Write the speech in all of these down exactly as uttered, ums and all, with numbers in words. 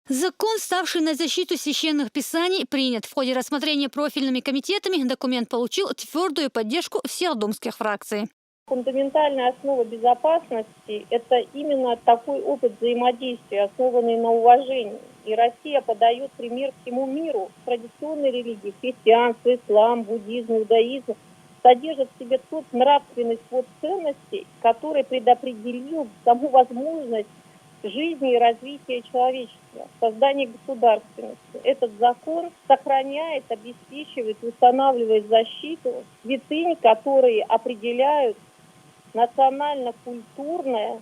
Закон, ставший на защиту священных писаний, принят. В ходе рассмотрения профильными комитетами документ получил твердую поддержку всех думских фракций. Фундаментальная основа безопасности — это именно такой опыт взаимодействия, основанный на уважении. И Россия подает пример всему миру. Традиционные религии, христианство, ислам, буддизм, иудаизм, содержат в себе тот нравственный свод ценностей, который предопределил саму возможность жизни и развития человечества, создания государственности. Этот закон сохраняет, обеспечивает, устанавливает защиту святынь, которые определяют национально-культурное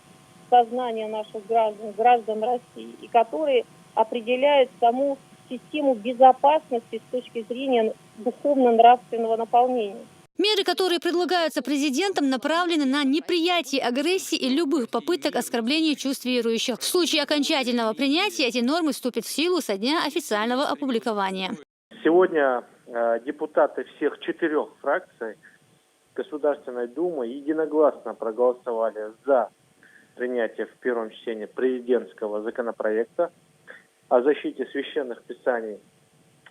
сознание наших граждан, граждан России, и которые определяют саму систему безопасности с точки зрения духовно-нравственного наполнения. Меры, которые предлагаются президентом, направлены на неприятие агрессии и любых попыток оскорбления чувств верующих. В случае окончательного принятия эти нормы вступят в силу со дня официального опубликования. Сегодня э, депутаты всех четырех фракций Государственной Думы единогласно проголосовали за принятие в первом чтении президентского законопроекта о защите священных писаний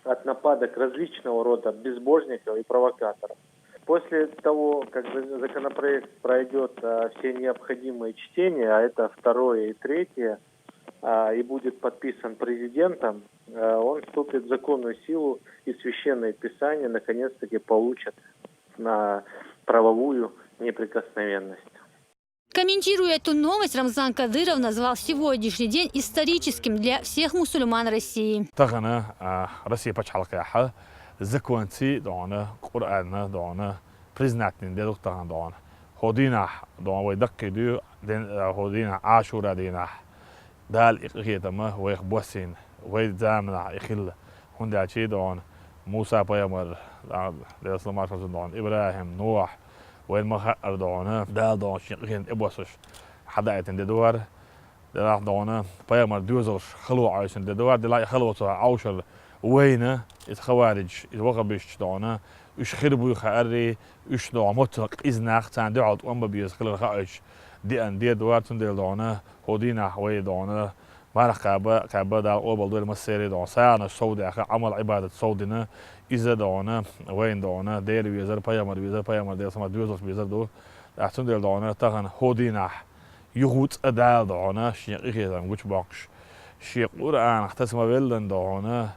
от нападок различного рода безбожников и провокаторов. После того, как за- законопроект пройдет а, все необходимые чтения, а это второе и третье, а, и будет подписан президентом, а, он вступит в законную силу, и священные писания наконец-таки получат на правовую неприкосновенность. Комментируя эту новость, Рамзан Кадыров назвал сегодняшний день историческим для всех мусульман России. Тахана а, Россия пачхьалкхехьа законци дона, Къуръанна дона, признатнин дедук тахана дона. Хо динах дона вай даккхи ду, ден а, хо динах Ашура динах. Дал и къахетама вайх боссин, вай заманах и хилла. Хунда чи дона, Муса пайгамбар, Дела салам маршал дона, Ибрахим, Нух, вайн махар дона, Дал дона шин къахетан и боссуш. Хьадаайтан дедуар, Делах дона, пайгамбар доьзалш хало айсан дедуар, Делах и хало цо аушар вайна, из хаваридж, из вахабиш дона, уш хир буй хаарри, уш дона, моццал къизнах, цан дуьхьал тӀом ба беза хилар хаайч, диан дедуар, цундел дона, хо динах вай дона, марх кхаба, кхаба Дал къобал дойр массери дона, сагӀанаш сов даха, Ӏамал Ӏибадат сов дина, иза дона, вайн дона, Дела везар, пайгамбар везар, пайгамбар Дела сама доьзалш безар ду. Ах цундел дона, тахан хо динах, юхуц а Дала дона, шин къахетам гуч боккхаш. Ши Къуръанах тасма веллан дона,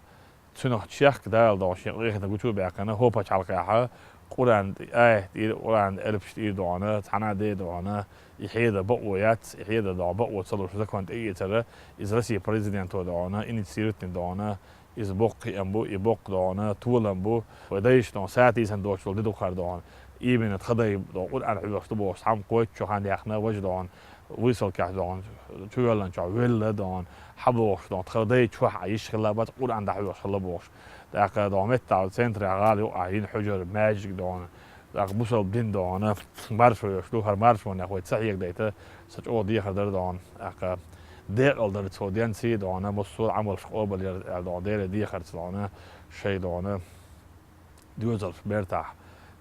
цунах чехк Дала дона, шин къахетам гучу бяхкана, хо пачхьалкхехьа, Къуръан ай, тӀир Къуръан элпш тӀир дона, цхьана де дона, и хьеда бакъо яц, и хьеда дона, бакъо цалуш закон тӀаийцара, из Россия президенто дона, инициировать дона, из боккхи ам бу, и боккх дона, толам бу, вай дайш дона, сатийсан дочул дидухар дона. Именно тха дай дона, Къуръан хьоьхуш ду бохуш, хьам кхойтта чу хан яхна, важ дона, высылкаш дона, чувеллан чу велла дона, хьабохуш дона, тха дай чохь а йиш хилла бац, Къуръан дахьоьхуш хилла бохуш. ТӀаккха дона, метта центре гӀала юкъа йин хьуьжар, маьждиг дона. ТӀаккха бусалба дин дона, маршо йош ду, хӀара маршонех вай ца хьегадайта, са чӀогӀа дехар дара дона. ТӀаккха декъал дара цо денций дона, массо а Ӏамалш къобал яр аьлла дона, Деле дехарца дона, шай дона, доьзалш бертахь,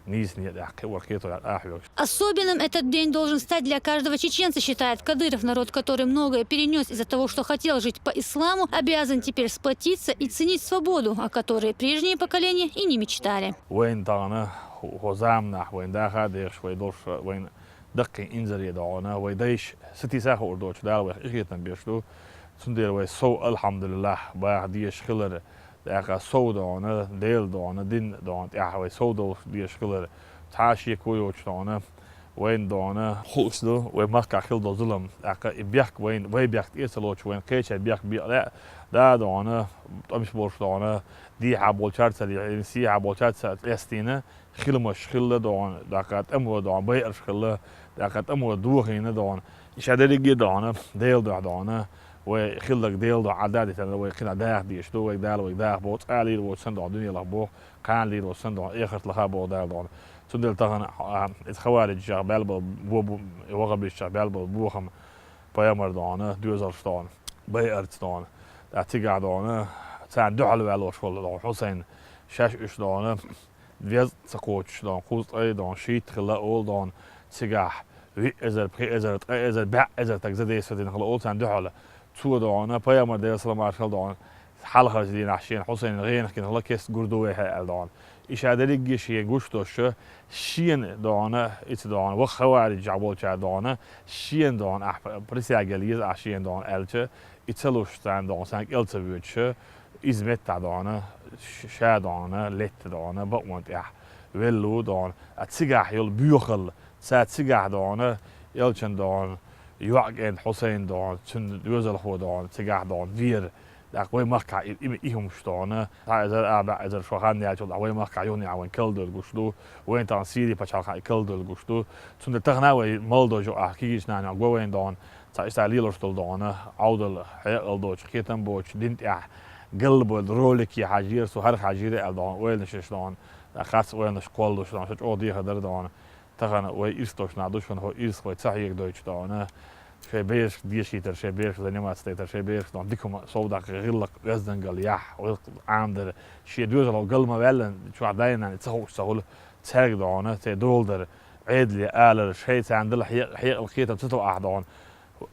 нийсане тӀехь кхиор кхетар ахьоьгуш. Особенным этот день должен стать для каждого чеченца, считает Кадыров. Народ, который многое перенес из-за того, что хотел жить по исламу, обязан теперь сплотиться и ценить свободу, о которой прежние поколения и не мечтали. Вайн тахана, хо заманахь, вайн даха дехаш, вай долуш, вайн даккхин инзаре догӀана, вай дайш сатийса хуур доцу Дала вайх къинхетам беш ду. Цундела вай сов, алхьамдулиллахь, баха дезаш хилар, тӀаккха сов догӀана, Дела догӀана, дин догӀана, тӀаьхьа вай сов долуш дезаш хилар, цхьа а шеко йоцуш догӀана, вайна догӀана хууш ду, вай махкахь хила долу зулам, тӀаккха и бехк вайна, вай бехк тӀе а ца лоцуш, вайна кхечара бехк бекъа лаьа, да догӀана, тӀомаш болуш догӀана, дехьа болчаьрца а лехьийна, сехьа болчаьрца а къестийна, хиламаш хилла догӀана, тӀаккха тӀамо догӀана, байарш хилла, тӀаккха тӀамо дохийна догӀана. Ша дерриге а догӀана, Дела дуьхьа догӀана, вай хилларг Дела дуьхьа Ӏадда а дитарна, вай кхин а даха дезаш ду, вай Дала вай даха боху, цкъа а лийр воцу санна догӀана дуьненах боху, кхана лийр воцу санна догӀана эхарт лаха боху Дала догӀана. Цундела тахана, а, иза хаварижчех баьлла болу, бо-, бу-, вахабишчех баьлла болу бохам пайхамар догӀана, доьзалш догӀана, байарца догӀана. ТӀаккха цигахь догӀана, царна дуьхьал ваьллуш волу догӀана Хьусайн, шаьш уьш догӀана, веза ца кхочуш догӀана, кхузткъе догӀана, шийтта хилла олу догӀана, цигахь виъ эзар, пхи эзар, ткъа эзар, бӀе эзар таг задействовать дина хилла олу царна дуьхьал. Цо дона, пайхамар, Даьла салам-моаршал хилда дона, хьалхарча дийнахьа шена Хьусайн гӀенах гина хила кест гур ду вай хье аьлла дона. И ша дерриге шен гуш долуш, шена дона, ица дона, ваха хавариджахь болча дона, шена дона, ахь присяга яла еза ахь шена дона аьлча, и ца луш царна дона, царна кӀел ца воьдуш, иза меттахь дона, ш-, ша дона, летта дона, бакъонан тӀехь велла ву дона. А цигахь йолу боьхалла, ца цигахь дона, элчан дона, йоӀ кӀентан Хьусайн дона, цуьнан доьзалхо дона, цигахь дона, вера. ТӀаккха вай махкахь и, и, и хӀумаш дона, цхьа эзар, а, бӀе эзар шо хан яьлчул тӀаьхьа вай махкахь юханехьа вайн калдевлла гуш ду, вайн тахана Сири пачхьалкхехь и калдевлла гуш ду. Цундела тахана вай мала дожу ахь кегийчу нахана го вайн дона, цхьа иштта лелош долу дона, Ӏовдал хьекъал доцу, кхетам боцу, дин тӀехь галбевлла ролике хьажийра, со хӀара хьажийра аьлла дона, ойланаш еш дона, харц ойланаш кхоллалуш дона, ша чӀогӀа дехар дара дона. Тахана вай ирс долуш нах ду шуна, хӀо ирс вай ца хьегадойтуш дона. Шайн берашка дешийтар, шайн берашка заниматься дайтар, шайн берашка дона дика хӀума сов даккха, гӀиллакх, оьздангалла, яхь, гӀиллакх Ӏамадар. Шен доьзалхо гал ма ваьллина, чохь дай-нана ца хууш ца хуьлу, цаьрга дона, церан дола дар, Ӏедале алар, шайн царна дала хье-, хьекъал, кхетам ца то ахь дона.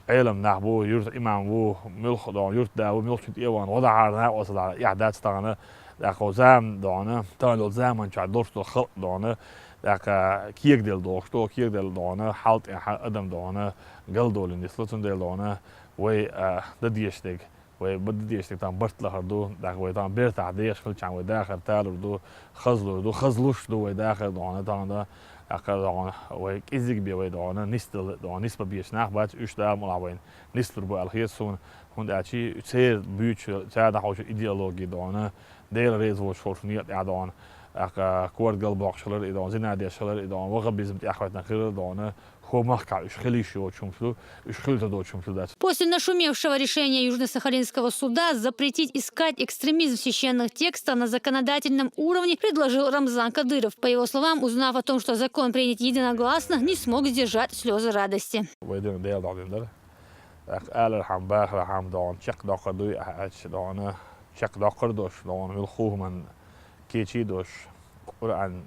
Ӏелам нах бу, юрт имам ву, муьлхха дона, юрт да ву, муьлххачун тӀе а вахана, гӀо дахьара накъост а дахьара, эхь дац тахана, тӀаккха зама дона, тахана долу заманчохь долуш долу халкъ дона, тӀаккха кегаделла долуш ду, кегаделла дона, хьал тӀехь адам дона, галдолийна нисло, цундела дона, вай, а, дан дезаш дерг, вай бан дан дезаш дерг тахана барт лахар ду, тӀаккха вай тахана бертахь дехаш хилчахьана вай дахар талур ду, хазлур ду, хазлуш ду вай дахар дона, тахана, тӀаккха дона, вай кӀезиг бен вай дона, нисдала дона, нисбан безаш нах бац, уьш Дала мукъалахь вайна нислур бу аьлла хета суна, хӀунда аьлча церан буьйцуш, цара дӀахьош идеологи дона, Дела реза воцуш волчу некъа тӀехь дона, тӀаккха корта галбоккхуш хилар и дона, зина деш хилар и дона, ваххабизм тӀехь хӀоьттина хилар дона, хӀо махкахь уьш хила йиш йоцуш хӀумаш ду, уьш хила ца доцуш хӀумаш ду дац. После нашумевшего решения Южно-Сахалинского суда запретить искать экстремизм в священных текстах на законодательном уровне предложил Рамзан Кадыров. По его словам, узнав о том, что закон принят единогласно, не смог сдержать слезы радости. Вай дина Дела догӀдина дара. ТӀаккха алархьама, бахархьама дона, чекхдоккхур дуй ахь аьлча дона, чекхдоккхур долуш дона, муьлхха хӀуманна кечий долуш, Къуръан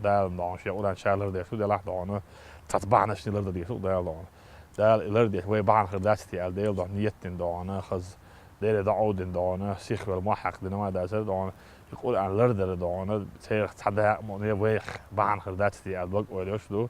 Дала дона, шен Къуръан ша лардеш ду делахь дона, цхьацца бахьанашна лардан дезаш ду Дала дона. Дала и лардеш, вай бахьана хир дац те аьлла, Дела дона, ниет дина дона, хаза Деле доӀа дина дона, сихвелла мохь хьаькхна дина ма дацара дона, и Къуръан лардар дона, церах цхьа дакъа мо вайх бахьана хир дац те аьлла, дог ойла йолуш ду.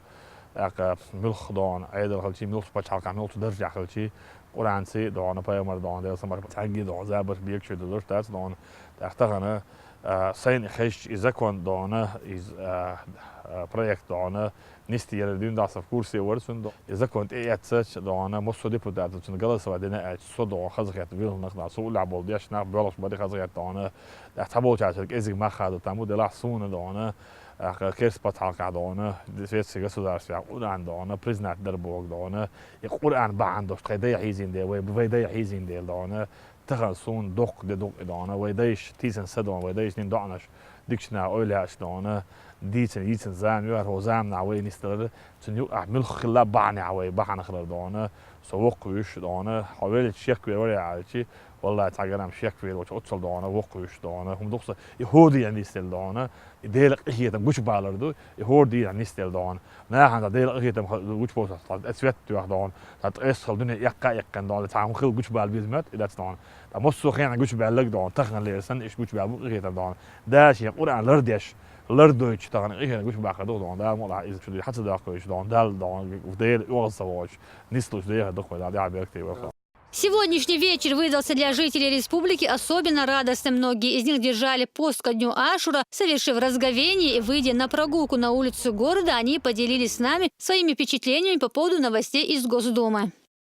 ТӀаккха муьлхха дона, Ӏедал хилчий, муьлххачу пачхьалкхехь, муьлххачу даржехь хилчий, Къуръанций дона, пайхамар дона, Делан салам-моаршал, цхьаьнгге дона, забарш бегаш ду долуш дац дона. ТӀаккха тахана, а, сайна хезча, и закон дона, иза, а, а, проект дона, нисте яра дуьйна дахьа со в курсе вара цуьнан дона. И закон тӀеэццача дона, массо а депутаташа цунна голосовать дина аьлча, со дона хазахетта вилхина нах, со уллехь болу дешна нах, боьлхуш бара хазахетта дона. ТӀаккха цхьаболчара кӀезиг мах хадо там бу делахь суна дона, тӀаккха керста пачхьалкхехь дона, светский государствехь Къуръан дона, признать дар боху дона, и Къуръан бахьана долуш тхайн дай хьийзийна дела, вай, вай дай хьийзийна дела дона, тахана суна доккха де ду и дона, вай дайша тийсина са дона, вай дайша дина доӀанаш, дикачу наха ойла еш дона, дийцина, йийцина зама ю, хӀара хӀо заманахь вай нисдалар, цуьнан юкъахь муьлхха хилла бахьанехь вай бахьана хилар дона, со воккхавуьйш дона, хьо велча шек вер вара аьлчи, валлай, цхьа грамм шек вер вачу оццал дона, воккхавуьйш дона, хӀума дукха со, и хӀора дийнахь нисделла дона, и Делан къинхетам гучубалар ду, и хӀора дийнахь нисделла дона. Нахана цхьа Делан къинхетам ха-, гучубалар, цхьа цвет тоьхна дона, цхьа ткъесна хала дуьне эккха а эккхина дона, цхьа хӀума хила гучубала беза моьтту, и дац дона. Ткъа массо а хенахь гучубаьлларг дона, тахана лерсана иштта гучубаьлла бу къинхетам дона. Дала шен Къуръан лардеш, лардойтуш тахана къинхетам гучубаккхар ду дона, Дала мукъалахь иза шу дуьйна хьа ца доккхуьйтуш дона, Далла дона, Дела оьгӀаз ца воцуш, нислуш дехар ду-кх вай, Дала тӀаьхьа беркате вай. Сегодняшний вечер выдался для жителей республики особенно радостным. Многие из них держали пост ко дню Ашура. Совершив разговение и выйдя на прогулку на улицы города, они поделились с нами своими впечатлениями по поводу новостей из Госдумы.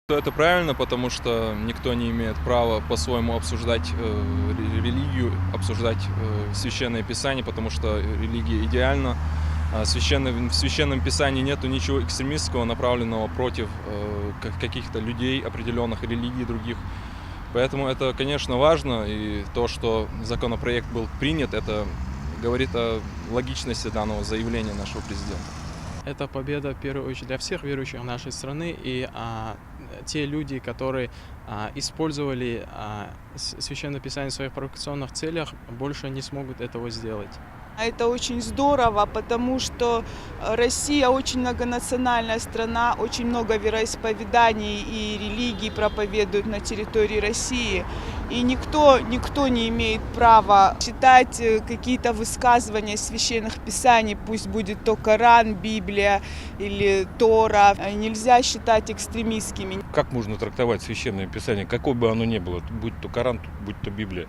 Это правильно, потому что никто не имеет права по-своему обсуждать, э, ре-, религию, обсуждать, э, Священное Писание, потому что религия идеальна. А священное, в Священном Писании нету ничего экстремистского, направленного против, э, ка-, каких-то людей, определённых религий, других. Поэтому это, конечно, важно, и то, что законопроект был принят, это говорит о логичности данного заявления нашего президента. Это победа, в первую очередь, для всех верующих нашей страны, и, а, те люди, которые, а, использовали, а, с-, Священное Писание в своих провокационных целях, больше не смогут этого сделать. Это очень здорово, потому что Россия очень многонациональная страна, очень много вероисповеданий и религий проповедуют на территории России. И никто, никто не имеет права считать э, какие-то высказывания священных писаний, пусть будет то Коран, Библия или Тора, э, нельзя считать экстремистскими. Как можно трактовать священное писание, какое бы оно ни было, будь то Коран, будь то Библия?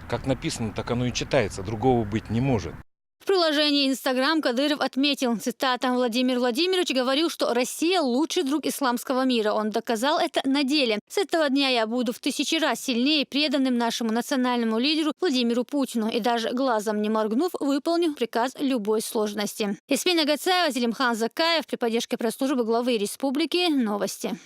Как написано, так оно и читается, другого быть не может. В приложении Instagram Кадыров отметил, цитата: «Владимир Владимирович говорил, что Россия — лучший друг исламского мира. Он доказал это на деле. С этого дня я буду в тысячи раз сильнее преданным нашему национальному лидеру Владимиру Путину и, даже глазом не моргнув, выполню приказ любой сложности». Ясмина Гацаева, Зелимхан Закаев, при поддержке пресс-службы главы республики. Новости.